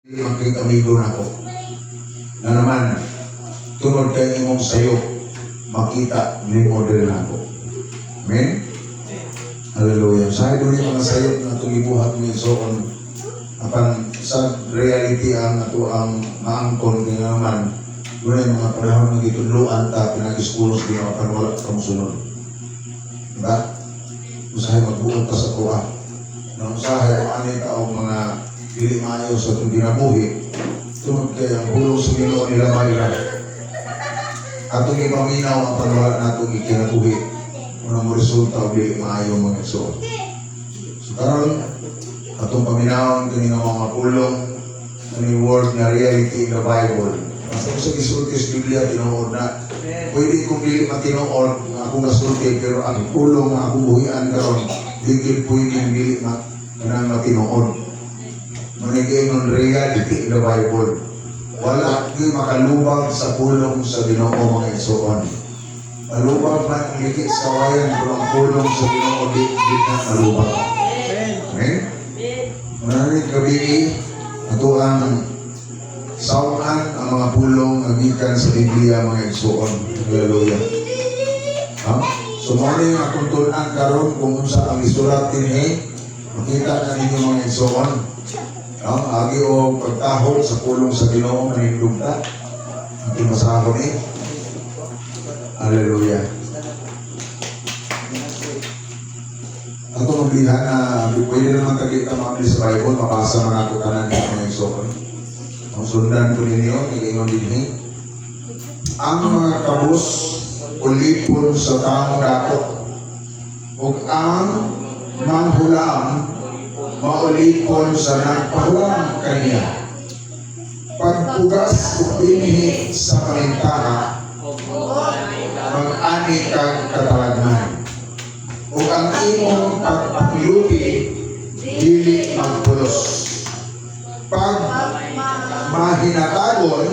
Maging amigo nako. Na naman, tungod kay imong sayo, makita ni model nako. Amen? Hallelujah. Sa doon yung mga sayop na itong ibuhat mo so on, apan sa reality ang ato ang maangkon kaya naman, doon yung mga panahon nga gitudloan ta pinag-iskulos Ginoo apan wala ka mosunod. Diba? Usahay magbuot ta sa tuwa. Na usahay ani ta og mga dili maayo sa atong kinabuhi tungod kay ang pulong sa Ginoo nila mayra. Atong ipaminaw apan wala natong ikinabuhi. Muna mo resulta og dili maayo, mga igsoon. So karon atong paminawon kini nga mga pulong, kani word nga "reality in the Bible". Basta ko sa gisulti sa Biblia, tinuod na. Pwede kung dili matinuod nga akong nasulti, pero ang pulong nga akong buhian karon di gid pwede dili ma kanang matinuod. Manigay reality in the Bible. Wala gyud makalubag sa pulong sa Ginoo, mga igsoon. Malubag man ang liki sa kawayan, pero ang pulong sa Ginoo di na malubag. Amen? Maraming gabi, ato ang sawan ang mga pulong nga gikan sa Biblia, mga igsoon. Hallelujah. Ha? So mao ni ang atong tun-an karon kung unsa ang isulat dinhi. Makita na ninyo, mga igsoon. No? Agi og pagtahod sa pulong sa Ginoo, manindog ta. Ating basahon ni. Hallelujah. Ato mablihan na pwede naman tagi ka maabli sa Bible, mabasa man ato tanan ni mga igsoon. Ang sundan ko ninyo, niingon dinhi. Ang mga kabus ulipon sa taong dato ug ang manghulam maulipon sa nagpahulam kaniya. Pagpugas ug binhi sa pamintaha, mag-ani kag katalagman. Ug ang imong pagpanglupi dili magpulos. Pag mahinatagon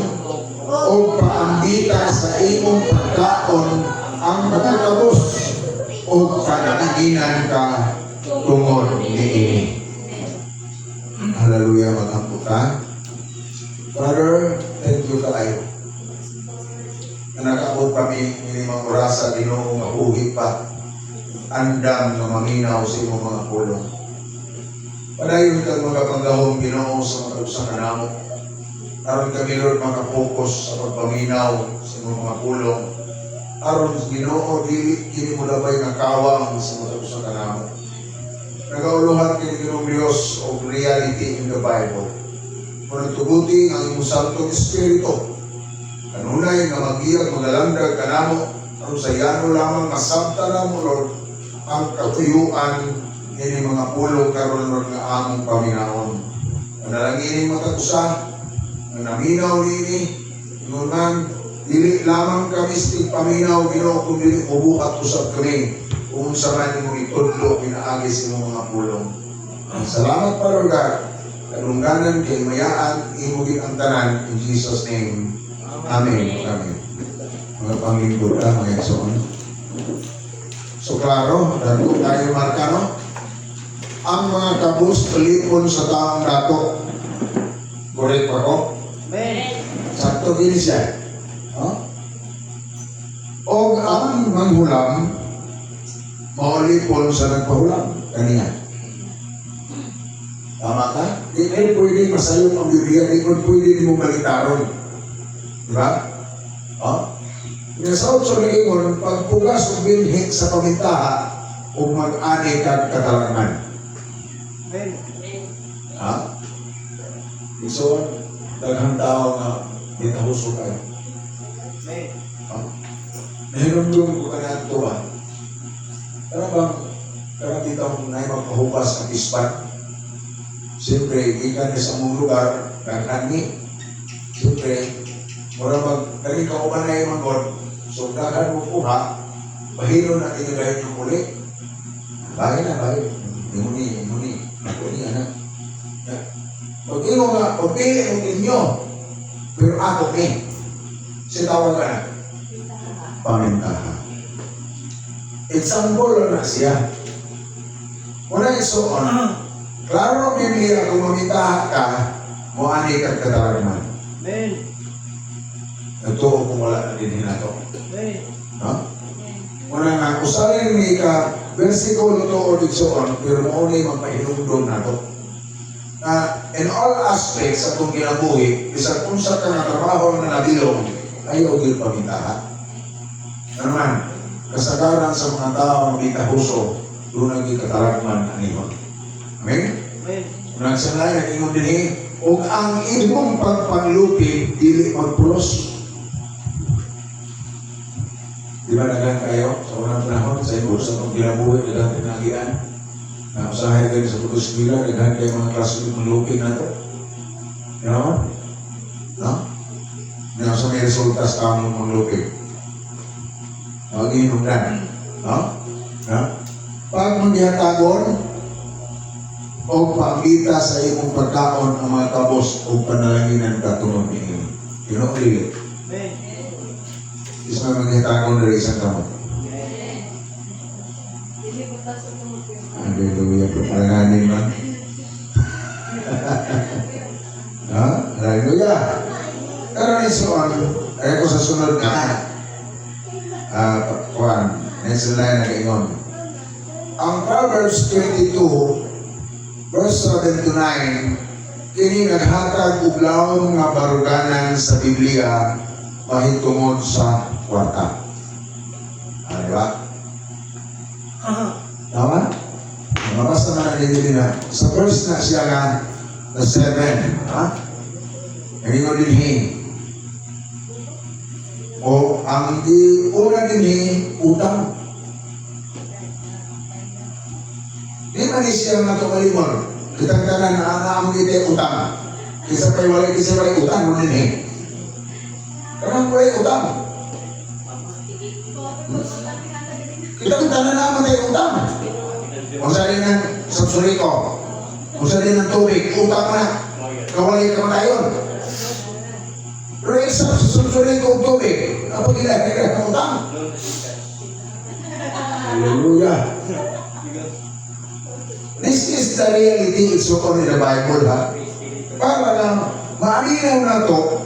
o paambita sa imong pagkaon ang mga kabus o kanaginan ka tungod niini. Hallelujah, magampo ta. Father, thank you kaayo. Na nakaabot kami ini mga orasa, Ginoo, nga buhi pa. Andam nga maminaw sa imong mga pulong. Padayon kang magapanggahom, Ginoo, sa mga usa kanamo. Aron kami, Lord, makapokus sa pagpaminaw sa imong mga pulong. Aron, Ginoo, dili kini mo labay nga kawang sa mga usa kanamo. Nagauluhan kini, Ginoong Dios, og reality in the Bible. Muna tuguti ang imong Santong Espiritu. Kanunay nga magiyag magalandag kanamo aron sa yano lamang masabta namo, Lord, ang katuyuan ini mga pulong karon, Lord, nga among paminawon. Panalangin matag usa nga naminaw niini, ingon man dili lamang kami sa paminaw, Ginoo, kun dili mubuhat usab kami kung unsa man imong itudlo pinaagi sa imong mga pulong. Salamat pa, Lord God. Kadungganan kay mayaan imo gid ang tanan, in Jesus' name. Amen. Amen. Mga panglingkod ka, mga igsoon. So klaro, dako tayo marka, no? Ang mga kabus ulipon sa taong dato. Correct pa ko? Amen. Sakto gini siya. Huh? Og ang manghulam maulipon sa nagpahulam kaniya. Tama ka? Di ko pwede masayop ang Biblia, di ko pwede mo balitaron. Di ba? Oh? Nga sa otso ingon, pagpugas og binhi sa pamintaha, ug mag-ani kag katalagman. Amen. Ha? So, daghang tao nga gitahusog ay. Amen. Ha? Nahinumdum ko kaniadto ba? Kana bang kana bitaw na magpahupas ang ispan? Siyempre, gikan ni sa among lugar, daghan ni. Siyempre, mura mag kani kauban na yung God, so daghan mo kuha, bahino na ninyo dahil yung muli. Bahin na, bahin. Ingon ni, ingon ni, ako ni, anak. Pag ingon nga, pagpili mo ninyo, pero ako ni. Si tawag ka na? Pamintaha. Example na siya. Una isuon, klaro ang Biblia, kung mamintaha ka, Mo ani kag kataragman. Amen. Nagtuo kung wala na din nato. Amen. No? Una nga, usahin ni ka versikulo tuod, igsoon, pero mao ni magpahinumdom nato. Na in all aspects sa atong kinabuhi, bisan unsa ka nga trabaho na nabilong, ayaw gyud pamitaha. Ano man, kasagaran sa mga tao nga bitahuso, duna gyud kataragman anihon. Amen? Amen. Unang sanay, nag-ingon dinhi, ug ang imong pagpanglupi, dili magpulos. Di ba daghan kayo sa unang panahon, sa imong sa itong kinabuhi, daghan tinagian. Na usahay kayo sa Putos Eskwela, daghan kayo mga klase ng lupi nato. You know? No? Nga sa may resulta sa taong mga lupi. Mag-inom. No? No? Pag manggihatagon, o pangita sa imong pagkaon ang mga kabos o panalanginan katungod niini. You know, dili. Amen. Is may manghitagon diri isang kamot. Amen. Hallelujah. Papalanganin man. Ha? Hallelujah. Pero ni so on, ay ko sa sunod nga kuan, next line nag-ingon. Ang Proverbs 22 verse 7 to 9 kini naghatag og lawom nga baruganan sa Biblia mahitungod sa kwarta. Ah, di ba? Tama? Mabasa man ang din na. Sa verse na siya nga, the 7. Ha? Nag-ingon dinhi. O ang di una dinhi, utang. Di man ni siya nga ito kalimon. Kitang tanan na ana ang gite utang. Kisa pa'y walay, kisa pa'y utang mo dinhi. Kanang walay utang. Kitang tanan na mo tayo utang. Kung sa rin ng subsuriko, kung sa rin ng tubig, utang na. Kawalay ka matayon. Pero isa sa subsuriko og tubig, kapag ilagay ka ng utang. Hallelujah. This is the reality, it's so in the Bible, ha? Para na maalinaw na to,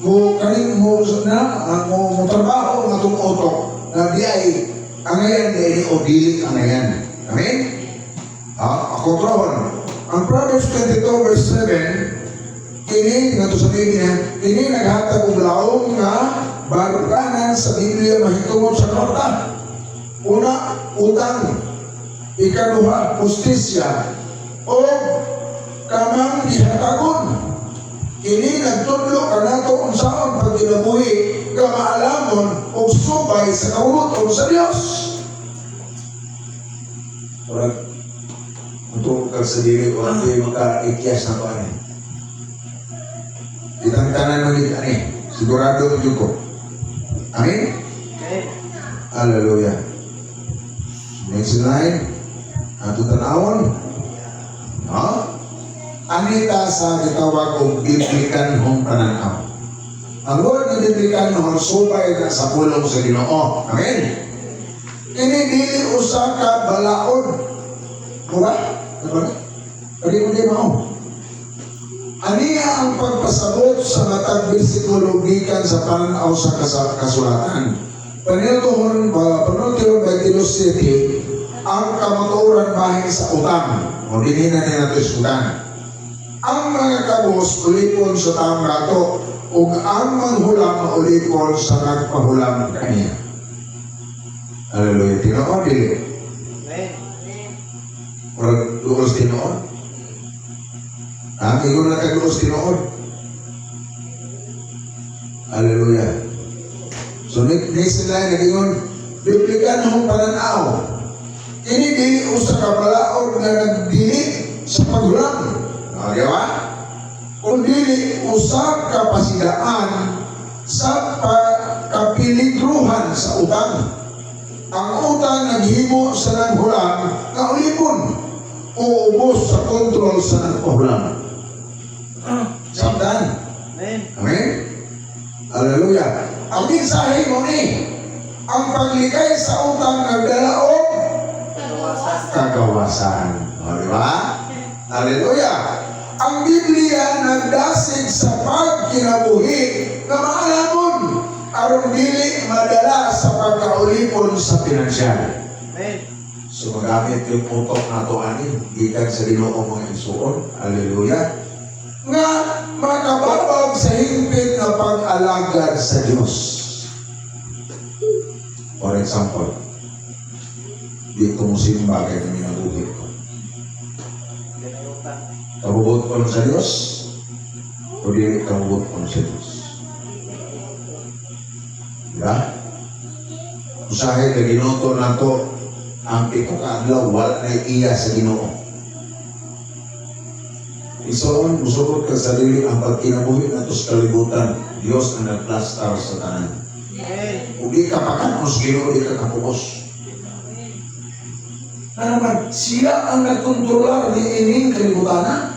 mo kanin mo na mo, mo trabaho ng atong utok na di ay angayan di ay o dili angayan. Amen? Ah, ako trohon. Ang Proverbs 22 verse 7 kini nga to sa Biblia, kini naghatag og laom nga baruganan sa Biblia mahitungod sa kwarta. Una, utang. Ikaduha, hustisya o kamang gihatagon. Kini nagtudlo kanato unsaon pagkinabuhi nga maalamon og subay sa kabubut-on sa Dios. Murag mutuo kag sa dili o ang di maka-ikyas na ko ani. Kitang tanan mo gid ani. Sigurado mo jud ko. Amen? Amen. Hallelujah. Next line. Ato tanawon. No? Anita sa gitawag og biblikanhong pananaw. Ang word nga biblikanhon subay na sa pulong sa Ginoo. Amen. Kini dili usa ka balaod. Mura? Diba? Pwede mo di mao. Aniya ang pagpasabot sa matag bersikulo gikan sa pananaw sa kasulatan. Paniltuhon ba panultihon 22:7 ang kamatuoran bahin sa utang. O dinhi na niya nato sa utang. Ang mga kabos ulipon sa taong rato ug ang manghulam ulipon sa nagpahulam kaniya. Hallelujah. Tinuod dili. Amen. Murag duos tinuod. Ah, ingon na kag duos tinuod. Hallelujah. So ni sila nag-ingon, biblikanhong pananaw. Kini dili usa ka balaod nga nagdili sa paghulam. Ah, di ba? Kung dili usa ka pasidaan sa kapiligruhan sa utang. Ang utang naghimo sa nanghulam nga ulipon o ubos sa kontrol sa nagpahulam. Samtan. Amen. Amen? Hallelujah. Ang mensahe mo ni, ang paglikay sa utang nagdala og kagawasan. O, di ba? Hallelujah. Ang Biblia nagdasig sa pagkinabuhi nga maalamon aron dili madala sa pagkaulipon sa pinansyal. Amen. So magamit yung utok nato ani gikan sa Ginoo, mga igsuon. Hallelujah. Nga makababag sa hingpit nga pag-alagad sa Dios. For example, di ko musimba kay kinabuhi ko. Ganay utang. Kabubuton sa Dios o dili kabubuton sa Dios? Diba? Usahay kay ginuto nato ang 7 ka adlaw, wala na iya sa Ginoo. Igsoon, musugot ka sa sarili ang pagkinabuhi nato sa kalibutan. Dios ang nagplastar sa tanan. Amen. Kung di ka pakanon sa Ginoo, di ka kapugos. Na naman, siya ang nagkontrolar ni ining kalibutan.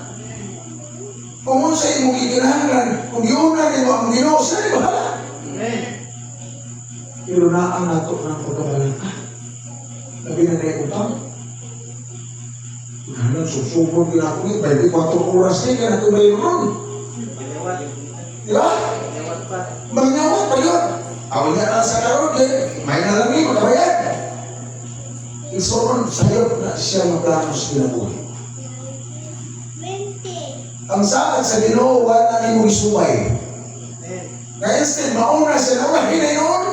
Kung unsa imong gikinahanglan, kung giuna nimo ang Ginoo, siya ni bahala. Amen. Pero naa nato ng pagkabalaka. Labi na na utang. Kinahanglan, susubon ginako ni 24 oras ni, kaya nato ron. Manyawat. Di ba? Manyawat pa. Manyawat pa yun. Ako niya na sa karon, kay may na lang ni, makabayad. Igsoon, sayop na siya nga plano sa kinabuhi. Ang saad sa Ginoo, wala na nimo isubay. Amen. Kaya instead, mauna siya na wala hinayon.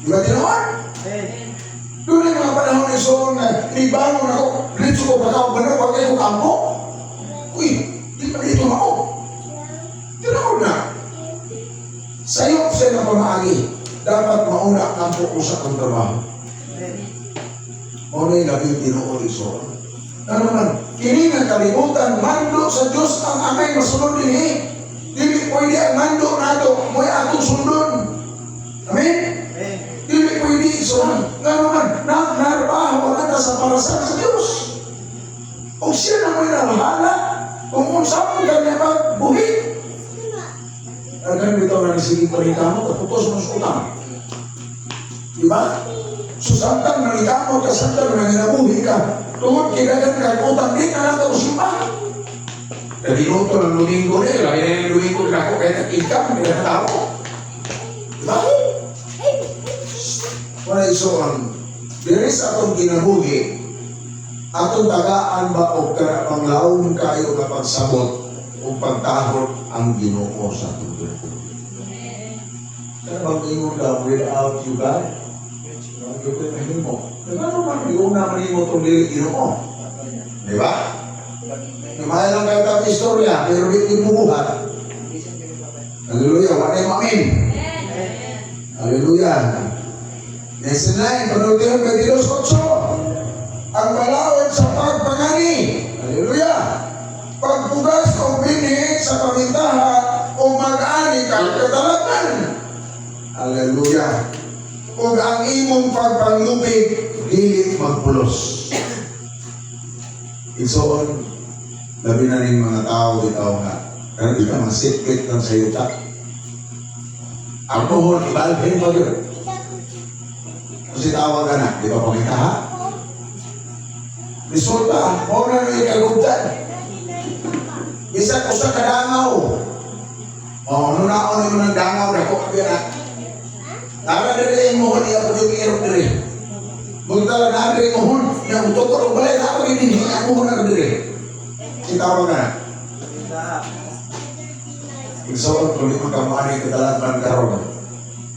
Di ba tinuod? Amen. Doon yung mga panahon ni Solomon na libangon ako, litso ko baka ako banong, wag kayo kampo. Uy, di pa dito na ako. Tinuod na. Sayop siya na pamaagi. Dapat mauna kampo ko sa ang trabaho. Amen. Mao na yung labing tinuod, igsoon. Ano naman, kini nga kalibutan, mando sa Diyos ang angay masunod din eh. Dili pwede ang mando nato, mo'y atong sundon. Amen? Amen. Dili pwede, igsoon. Nga naman, nagnarbaho na ta sa parasan sa Diyos. O siya na mo'y nabahala kung unsa mo kanya magbuhi. Daghan bitaw na nisige paningkamot at putos mo sa utang. Di ba? So samtang nangikamot ka, samtang nanginabuhi ka, tungod kay daghan kag utang, di ka nato simba. Kaya ginuto ng Domingo ni, lagi na yung Domingo na ako, kaya nag-income, hindi na tao. Di ba? Wala, igsoon, diri sa atong kinabuhi, atong tagaan ba o panglaom kayo nga pagsabot o pagtahot ang Ginoo sa atong kinabuhi? Kaya bang ingon ka, "Without you, God, wala ko'y mahimo." Diba naman, iuna man nimo itong dili Ginoo? Di ba? Namaya lang kayo tang istorya, pero di bubuhat. Hallelujah, wala yung amin. Hallelujah. Lesson 9, panultihan 22.8. Ang balaod sa pagpangani. Hallelujah. Pagpugas o binhi sa pamintaha o mag-ani kag katalagman. Hallelujah. Ug ang imong pagpanglupig dili magpulos. Igsoon, labi na ning mga tao bitaw nga karon di ka mga sitbit lang sa yuta. Ang tuhod, ibalhin pa yun. Kasi tawag ka na, di ba pangitaha? Resulta, mao na nang ikagubtan. Bisag usa ka dangaw. Oh, ano na ano yung ng dangaw dako ka na. Tara diri mo iya po yung irok diri. Magtala na diri mo hun, yang utukor og balay na ako gini ako mo na diri. Si tawag ka na. Pamintaha. Igsoon, kung di man ka moani katalagman karon,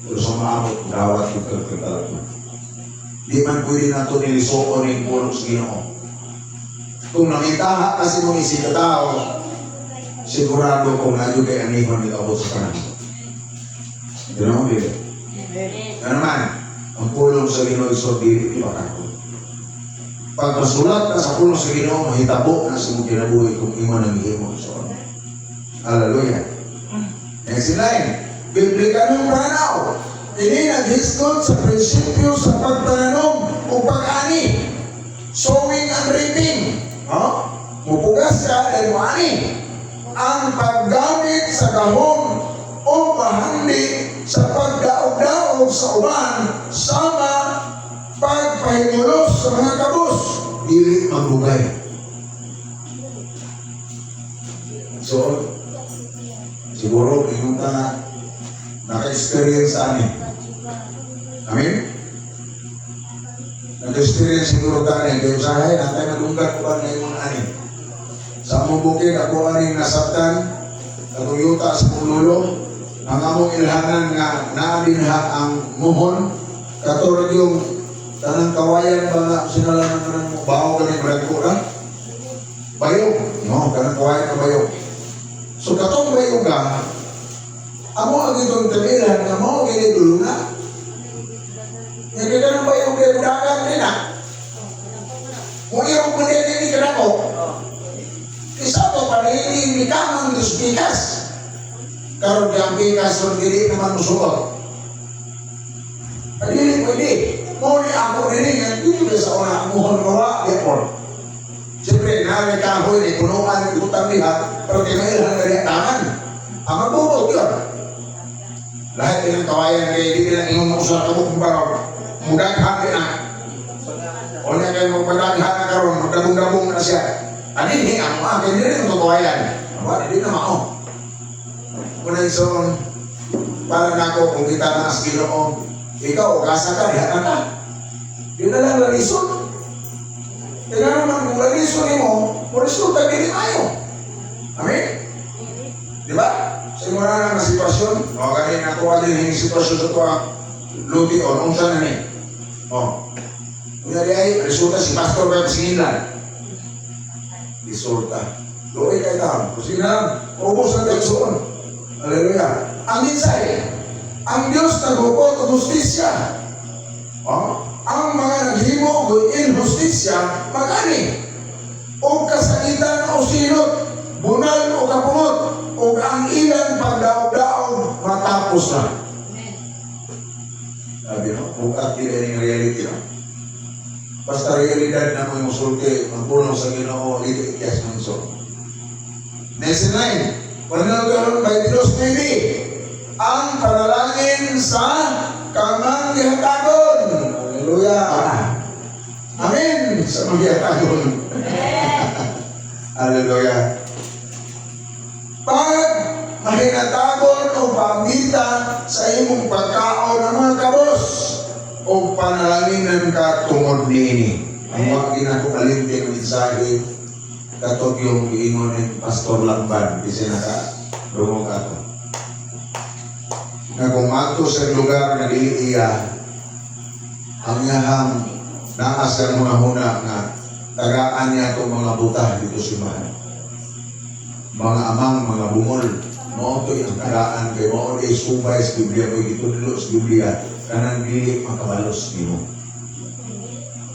pero sa maabot, dawat yung katalagman. Di man pwede nato nilisuon yung pulong sa Ginoo. Kung nangitaha kasi mong isig ka tao, sigurado kung nadyo kay anihon ni abot sa panahon. Ito naman, bebe. Amen. Ano naman, ang pulong sa Ginoo iso dili ipakako. Pag masulat ka sa pulong sa Ginoo, mahitabo na sa imong kinabuhi kung imo nang gihimo. So, hallelujah. Next in line, Biblikanong pananaw. Ini naghisgot sa prinsipyo sa pagtananom o pag-ani. Sowing and reaping. No? Mupugas ka dahil moani. Ang paggamit sa gahom o bahandi sa pagdaog-daog sa uban sama pagpahimulos sa mga kabus dili magbugay. Siguro, ingon ka nga, naka-experience ani. Amen? Naka-experience siguro ta ani. Kaya usahay, natay madunggan ko ba ngayon ani. Sa among bukid, ako ani nasabtan, katong yuta sa akong lolo, ang among ilhanan nga naa dinha ang muhon, kato yung tanang kawayan ba nga sinalan ng bawo gani barangko na? Bayog, no, kanang kawayan nga bayog. So katong bayog ka, amo ang itong tamilan nga mao gini dulo na. Nga kaya kanang bayog kay dagan din na. Kung iyong manili ni kanako, isa to panili ni kamang dos pikas. Karon di ang pikas ron dili naman musuot. Dili pwede. Mao ni ako dili nga dito sa una muhon wa di por. Siyempre, naa kahoy ni punuan ni utang diha, pero kay mailhan nga diha taman. Ang magbubot yun. Lahat din ang kawayan kay di nila ingon mo usa ka buok barog. Mudaghan di na. O niya kay magpadaghan na karon, magdabong-dabong na siya. Ani ni ang mga kay dili mo kawayan. Aba, di na mao. Una ison, para nako kung kita na as Ginoo, ikaw kasa ka diha ka. Di na lang lalison. Kaya naman kung lalison nimo, mo resulta dili maayo. Amen? Di ba? Sa imo na nga sitwasyon, o gani nakuha din yung sitwasyon sa tuwa luti o unsa na ni. O. Unya di ay resulta si Pastor Web Singinlan. Resulta. Luoy kay taon. Kung sino lang, ubos na tayo suon. Hallelujah. Ang mensahe, ang Diyos nagupot og hustisya. Oh, ang mga naghimo og inhustisya magani og kasakitan o silot, bunal o kapungot, o ang ilang pagdaog-daog matapos na. Sabi no, bukat di yung reality no. Basta realidad na mo yung sulti, magpulong sa Ginoo, dili ikyas ng so. Lesson 9. Pananaw by Dios maybe. Ang panalangin sa kamanggihatagon. Hallelujah. Amen. Sa manggihatagon. Hallelujah. Pag mahinatagon o pamita sa imong pagkaon ng mga kabos o panalanginan ka tungod niini. Ang mga ginako kalimti ng mensahe katog yung giingon ni Pastor Lamban, di siya naka dungog ato. Nga kung ato sa lugar nga dili iya, ang iyahang naa sa mga huna nga tagaan niya itong mga buta dito simbahan. Mga amang, mga bungol, mao to ang tagaan kay mao di subay sa Biblia kay gitudlo sa Biblia kanang dili makabalos nimo.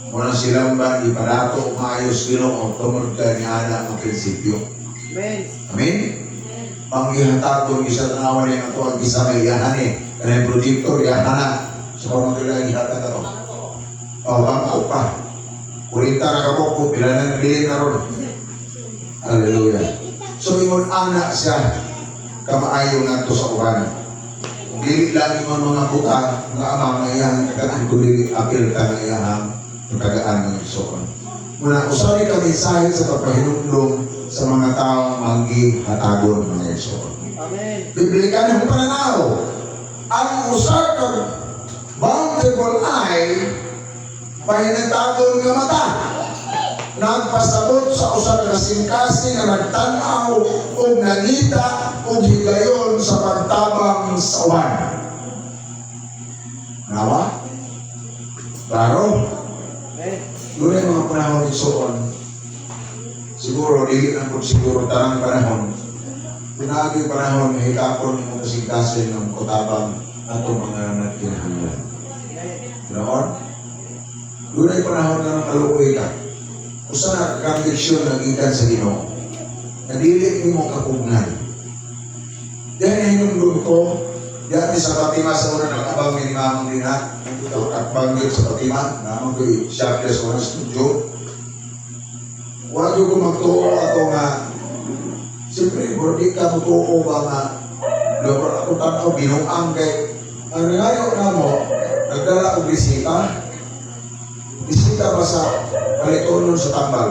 Muna silang ba ipadato maayos Ginoo tungod kay niana ang prinsipyo. Amen. Amen. Panggihatagon isa tanawan niya ato ang isa may iyahan eh. Kanang projector iyahan na. Sa parang kailangan ihatag ato. Oh, bangko pa. 40 na kaboko, pila na nabilin na ron. Hallelujah. So ingon ana siya kamaayo ngadto sa uban. Kung dili lang ingon mga buta nga ama nga iyang kagaan kung dili apil ka nga iyang kagaan ng igsoon. Muna usahay ka mensahe sa pagpahinumdum sa mga taong manggihatagon mga igsoon. Amen. Biblika ng pananaw. Ang usa ka bountiful eye pahinatagon nga mata. Nagpasabot sa usa ka kasing-kasing nga nagtan-aw og nangita og higayon sa pagtabang sa uban. Nawa? Klaro? Amen. Doon mga panahon igsoon. Siguro, dili na po siguro tanang panahon. Pinaagi panahon, hikapon yung kasing-kasing ng kutabang atong mga nagkinahanglan. Amen. Noon, doon ay panahon na nakaluoy ka. Usa na kakonviksyon na gikan sa Ginoo. Na dili nimo kapugnay. Dahil hinumdum ko, diyan sa Fatima sa una nag-abang ni Mamang Rina, akbang sa Fatima, naman ko'y shop sa una studio. Wala ko magtuo ato nga, siyempre, di ka mutuo ba nga, Lord, ako tanaw, binuang kay, ang ngayo na mo, nagdala og bisita, bisita ba sa palitonon sa tambal.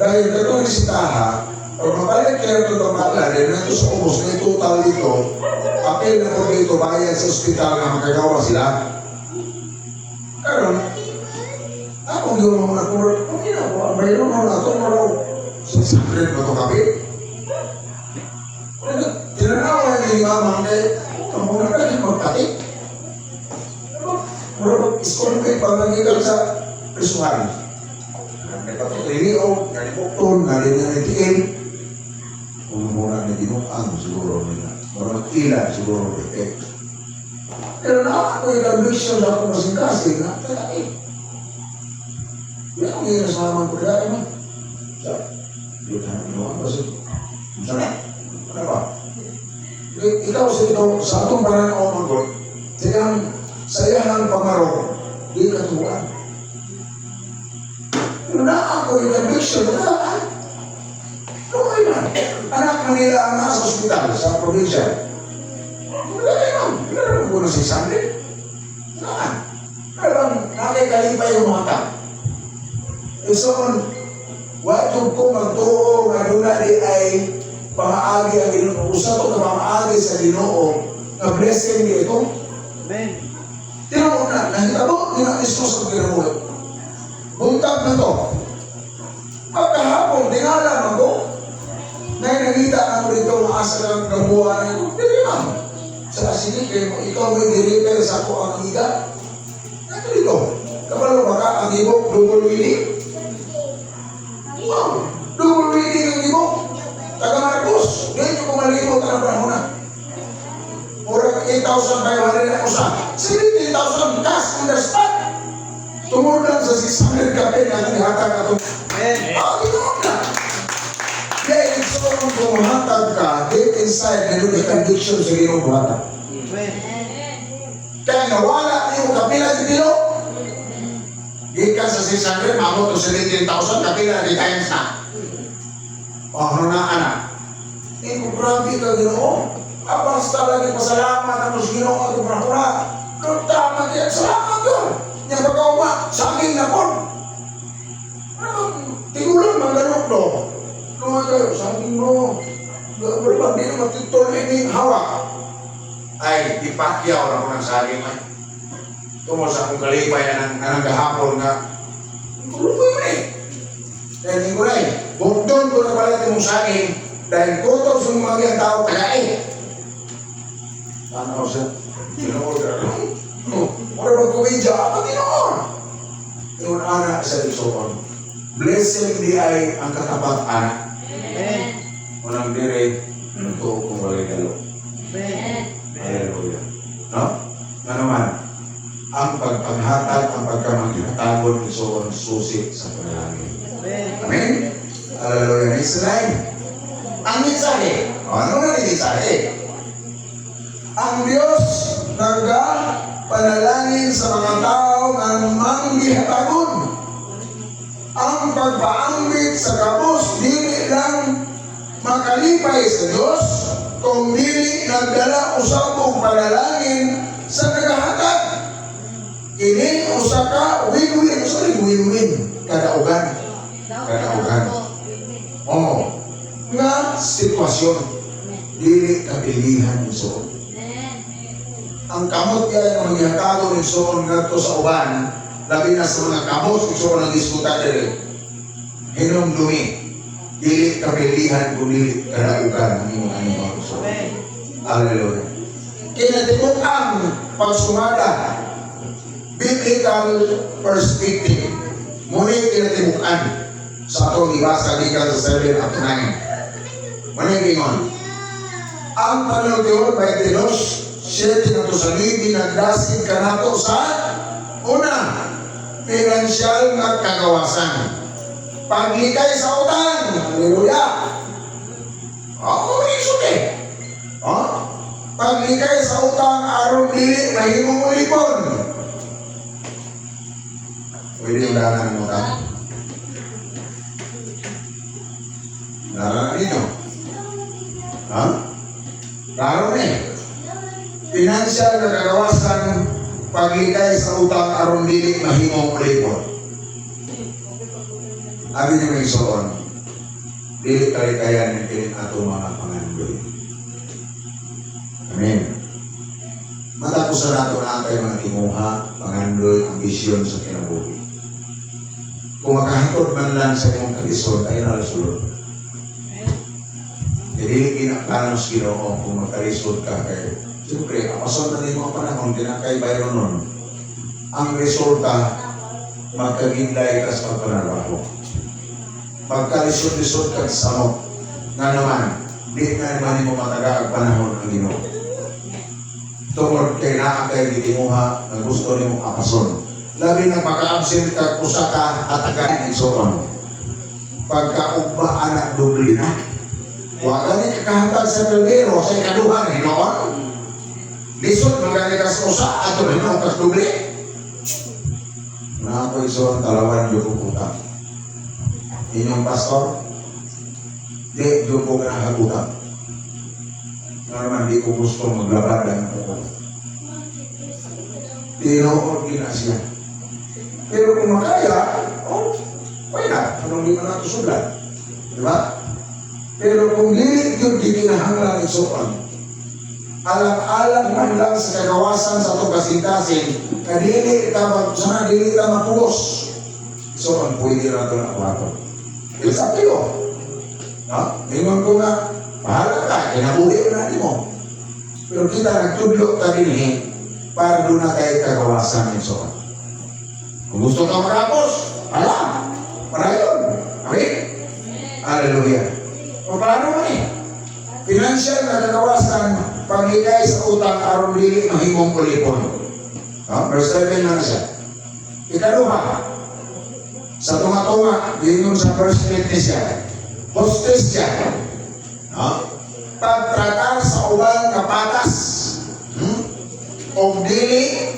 Dahil katong bisitaha, Pag mapalit kayo ito pamala, rin na ito sa ubos, na total dito, apil na po dito, bayad sa ospital na makagawa sila. Karon, akong ginawa mo na kung okay na po, mayroon mo na ito, maraw, 600 ba ito kapit? Tinanawa ni mama kay, ang muna na rin magpati. Mura mag-school kayo pangangigal sa prisuhan. May patuloy o, ganibukton, galingan. Kung muna ni ginuang siguro nila. Mura mag-ila siguro eh. Pero na ako yung conviction na ako masing-kasing na, teka eh. Hindi ako yung nasaman ko nila, eh. Sa, hindi na ginuang kasi, sana, ano ba? Ikaw sa ito, sa atong pananaw manggol, sa iyang pangarong, di katuwaan. Pero na ako yung conviction, na okay man. Anak na nila ang nasa ospital sa probinsya. Wala kayo. Wala naman ko na si Sunday. Saan? Pero nakikalipay yung mga tao. Eh, so, watong ko magtuo nga doon di ay pamaagi ang Ginoo. Usa to ka pamaagi sa Ginoo nga blessing di ito. Amen. Tinuod na, nahitabo ni na Jesus ang kinabuhi. Buntag na to. Pagkahapon, tingala man ko. Nay nakita na ko dito nga asa lang gabuhan na ito. Dili man. Sa sige kay mo ikaw may deliver sa ako ang iga. Ano dito? Kabalo ba ka ang ibok double winning? Wow! Double winning ang ibok. Taga Marcos, di nyo ko malimot ang panahon na. Murag 8,500 na usa. 70,000 cash on the spot. Tungod lang sa 600 kape na akong ihatag atong. Amen. Ah, tinuod na. Kaya so kung hatag ka, deep inside, na doon conviction sa Ginoo buhata. Amen. Kaya nga wala niyo kapila si Dilo. Gikan sa 600, maabot to 17,000, kapila di times na. O, ano na, anak? Eh, kung grabe ka, Ginoo. Apang sa lagi pasalamat ang sa Ginoo at panahon. Kung tama kaya, salamat yun. Yang pagkauma, saging na kon. Ano, tigulang magganok do. Lumayo kayo, saging no. Wala ba, di naman tituloy ni hawak. Ay, ipakyaw na ko ng saging ay. Tungkol sa akong kalipay na ng gahapon nga, tuloy mo eh. Dahil hindi ko na eh. Bukdon ko na pala imong saging dahil kutob sa mga ang tao kaya eh. Ano siya? Tinuod ka. Oh, mura ba kumidya? Ako tinuod. Ingon ana sa Igsoon. Blessing di ay ang katapat ana. Amen. Walang dire, tuo kung walay galo. Amen. Hallelujah. No? Nga naman, ang pagpanghatag, ang pagkamanghatagon, Igsoon, susi sa panalangin. Amen. Amen? Hallelujah. Next slide. Ang mensahe. O, ano na yung mensahe? Ang Diyos naga panalangin sa mga tao nga manggihatagon. Ang pagpaambit sa kabus, dili lang makalipay sa Diyos, kung dili nagdala usab og panalangin sa nagahatag. Kini usa ka win-win, usa rin win-win kadaugan. Kadaugan. Oh, nga sitwasyon dili kapilihan ni. Ang kamot kaya nga manghihatagon ni Soon ngadto sa uban, labi na sa mga kamot ni Soon ang diskuta diri. Hinumdumi, dili kapilihan kung dili kadaugan ang imong animal. So, Amen. hallelujah. Kinatibuk ang pagsumada, biblical perspective. Muni kinatibukan sa atong ibasa gikan sa 7 up to 9. Muni ingon. Ang panultiyon 22, 7 na to sa 9, nagdasig kanato sa una, pinansyal nga kagawasan. Paglikay sa utang. Hallelujah. Ako isot eh. Oh? Paglikay sa utang aron dili mahimong ulipon. Pwede yung dangan ng utang. Naran ninyo? Ha? Klaro na eh. Financial na kagawasan, paglikay sa utang aron dili mahimong ulipon. Abi niyo may isuon. Dili kalikayan ng kining ato mga pangandoy. Amen. Matapos sa nato na kay mga tinguha, pangandoy, ambisyon sa kinabuhi. Kung makahatod man lang sa imong kalisod, ay nalasulod. Dili ginaplano sa Ginoo kung magkalisod ka kay siyempre, apason na nimo ang panahon, kinakay bayron nun. Ang resulta, magkaginday ka sa pagpanarbaho. Magkalisod-lisod ka sa samok. Nga naman, di na naman nimo mataga ang panahon ang Ginoo. Tungod kay naa kay gitinguha nga gusto nimo apason. Labi na maka-absent ka usa ka hatagan, igsoon. Pagkaugba anak, doble na. Wa gani kakahatag sa kaldero sa ikaduha na hinoon. Lisod man gani kas usa ato hinoon kas doble. Na ako, igsoon, talawan jud ko utang. Inyong pastor, di jud ko ganahan utang. Nga naman, di ko gusto maglabad ang ako. Tinuod gina siya. Pero kung makaya, oh, why not? Anong di man nato sudlan? Di ba? Pero kung dili yun gikinahanglan, igsoon, alang-alang man lang sa kagawasan sa atong kasing-kasing, kadili ta mag, sana dili ta mapugos. So, ang pwede na ito na awaton. It's up to you. No? Ingon ko nga, bahala ka, kinabuhi na nimo. Pero kita nagtudlo ta dinhi para doon na kay kagawasan, igsoon. Kung gusto ka makapos, ala, para yun. Okay? Hallelujah. O paano man eh? Financial na kagawasan, paglikay sa utang aron dili mahimong ulipon. No? Verse 7 na siya. Ikaduha, sa tunga-tunga, yun sa verse 8 ni siya. Hustisya. No? Pagtratar sa uban nga patas. O dili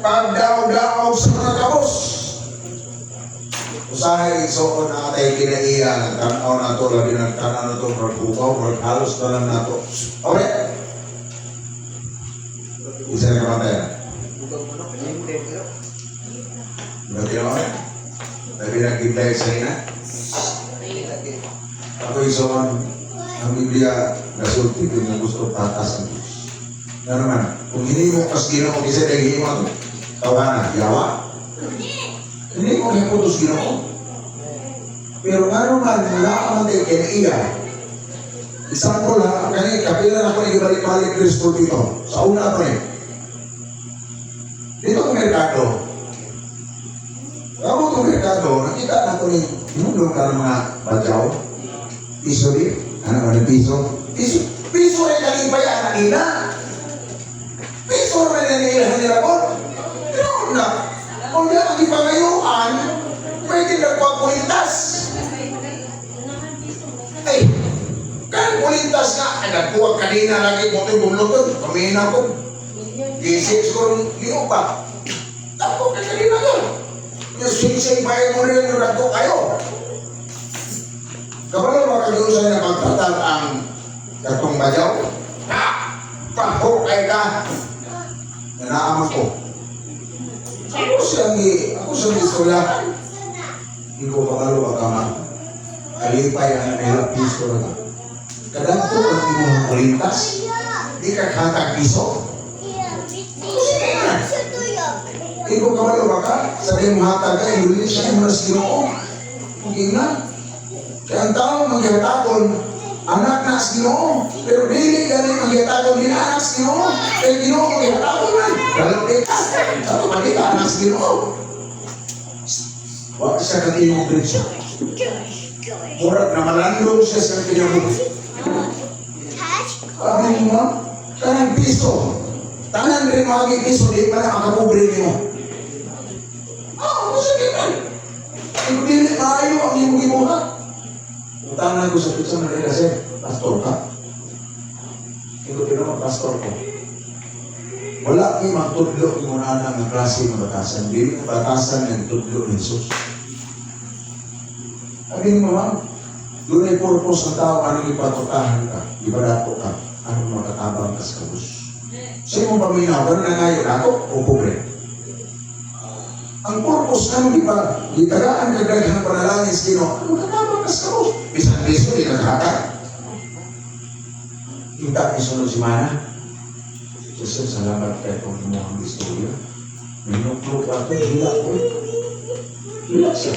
pagdaog-daog sa mga kabos. Usahay, igsoon, na atay kinaiya, nagtanaw na to, labi nagtanaw na to, murag hukaw, murag halos na lang nato. Okay? Isa na kamatay na. Bugang manok, hindi. Diba tinaw? Labi nagkintay sa ina. Ako, igsoon, ang Biblia, nasulti ko nga gusto patas ang Diyos. Na naman, kung hinimo kas Ginoo, kasi dahil himo ato, tawana, yawa. Hindi mo hiputos Ginoo. Pero nga naman, wala ka man tayo kinaiya. Example ha, kani, kapila na ako ni balik-balik Kristo dito. Sa una pa eh. Dito ko merkado. Ako itong merkado, nakita na ko ni, hinulong ka ng mga badyaw. Piso di, ano man yung piso? Piso, piso rin kalipay ang nila. Piso rin na nila nila ko. Pero na, kung di ang ipangayuan, pwede nagpapulintas. Ay, kanang pulintas nga, ay nagkuha kanina lagi mo ito bumlutod, pamina ko. Gisix ko rin liyo pa. Tapos ka kanina yun. Yung sing-sing pa mo rin yung nagko kayo. Kabalo ba kayo na pagtratar ang katong bayaw? Ha! Paho kay ka! Nanaamang ko. Ako siyang istorya. Hindi ko kabalo ba ka ma? Kalipay ang nila piso na ka. Kadagko ang imong kulintas. Di ka katag piso. Hindi ko kabalo ba ka? Sa iyong hatag ka, ilulin siya mo na sa Ginoo. Kung ingnan. Kaya ang tao manggihatakon, anak na sa Ginoo. Pero dili gani manggihatakon, di na anak sa Ginoo. Kaya Ginoo manggihatakon man. Dalot di ka. Sa pa di ka anak sa Ginoo. Wa siya katimong diretso. Murag na malandong siya sa kinabuhi. Sabi mo, ma'am, kanang piso. Tanan rin mga piso, di pa na makapobre nimo. Ah, ano sa man? Kung dili maayo ang imong gibuhat. Utanan ko sa pizza na rin kasi, pastor ka. Hindi ko tinawag pastor ko. Wala ko'y magtudlo yung ana nga klase ng batasan. Dili ang batasan ng tudlo ni Jesus. Sabi mo, ma'am, doon ay purpose ng tao, anong ipatutahan ka, ibadato ka, anong makatabang ka sa kabus. Sa imong paminaw, gano'n na ngayon, ako o pobre? Ang purpose nga di ba, gitagaan ka daghang panalangin sa Ginoo, ano makatabang ka. Taas ka mo. Bisan piso, di ka kahatag. Kita ni sunod semana. Jesus, salamat kay kung imo ang istorya. Minuklo pa ako, hila ko eh. Hila siya.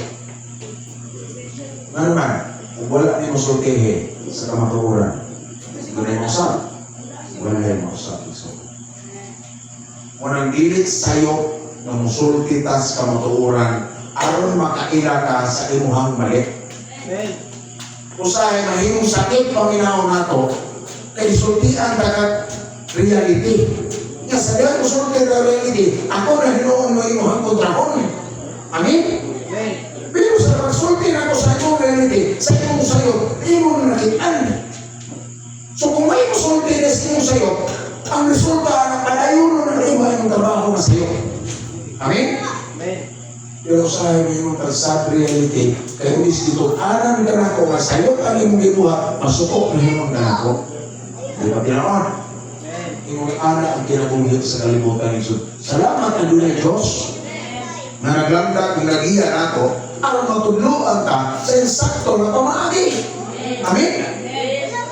Nga naman, kung wala ni mo sultihi sa kamatuoran, doon ay mausap. Wala ay mausap. So, unang dili sayo nga musulti tas kamatuoran aron makaila ka sa imuhang mali. Amen. Usahay mahimong sakit paminaw nato kay sultian ta ka reality. Nga sa dihang musulti ka reality, ako na hinuon mo imuhang kontrahon. Amen? Amen. Pero sa pagsulti nako sa imong reality, sa imong sayo, imong nakitaan. So kung may musulti na sa imong sayo, ang resulta ang padayon na imo imong trabaho na sayo. Amen? Amen. Pero sa imong sad reality, kay ulis dito, aran ka nako nga sayop ang imong gibuhat, masuko na imong nako. Di ba tinaon? Amen. Imong ana ang kinabuhi sa kalibutan ni Jesus. Salamat na dunay Diyos na naglanda kung nagiya nato aron matudloan ta sa insakto na pamaagi. Amen?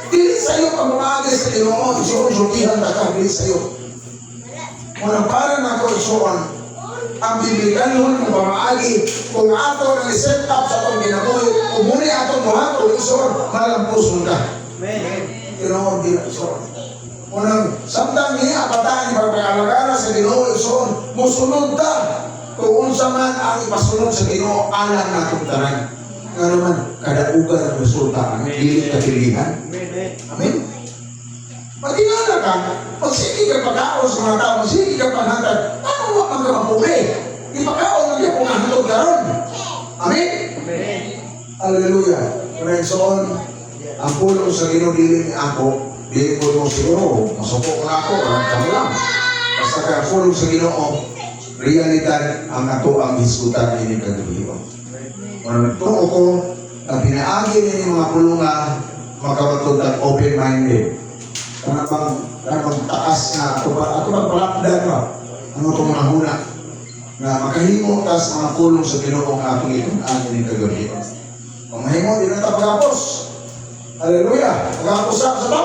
Dili sayo ang pamaagi sa Ginoo, igsoon sultihan ta ka dili sayo. Unang para nako, igsoon, ang biblikanhon ng pamaagi kung ato nang i-set up sa atong kinabuhi kung muni atong buhaton, igsoon, malampuson ka. Amen. Ginoo di na, igsoon. Unang samtang niya bataan ipagpag-alagara sa Ginoo, igsoon, musunod ta kung unsa man ang ipasunod sa Ginoo alang natong tanan. Nga naman kadaugan ang resulta ang dili kapilihan. Amen. Amen. Magtingala ka, magsige ka pagkaon sa mga tao, magsige ka paghatag, ano wa man ka mapuli? Ipakaon lang yung mga hantod karon. Amen? Amen. Hallelujah. Kaya igsoon, ang pulong sa Ginoo dili ni ako, dili ko mo siguro, masuko ko na ako, ang kamo lang. Basta kay ang pulong sa Ginoo, realidad ang ato ang hisgutan ini kagabi. Kung nagtuo ko, ang pinaagi nini mga pulunga, makamatod ang open-minded. Kana bang taas na, ato bang palakdan ba? Ang atong mga huna na makahimo tas mga pulong sa Ginoo nga atong itun-an ini kagabi. Kung mahimo, di na ta pagapos. Hallelujah. Pagapos sa ba?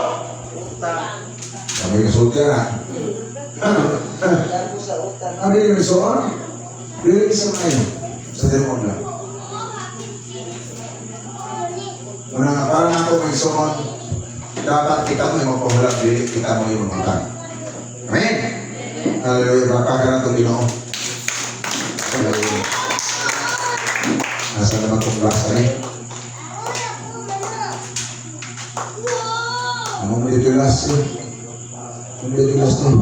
Utang. Kami kasulti na. Lago sa utang. Ano yung resoon? Dili sa ngayon. Sa tinuod lang. Una nga, para na ako may soon, dapat kita mo yung magpahulat, dili kita mo yung magutang. Amen? Hallelujah. Baka ka na itong Ginoo. Hallelujah. Nasa naman itong glass eh? Ano mo dito yung last eh? Ano dito yung last eh?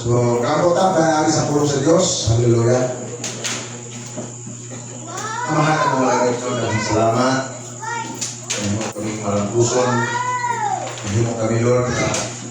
So, kampo ta, panagi sa pulong sa Diyos. Hallelujah. Amahan ang mga langit, Lord, daghang salamat. Mahimo kami malampuson. Mahimo kami, Lord, na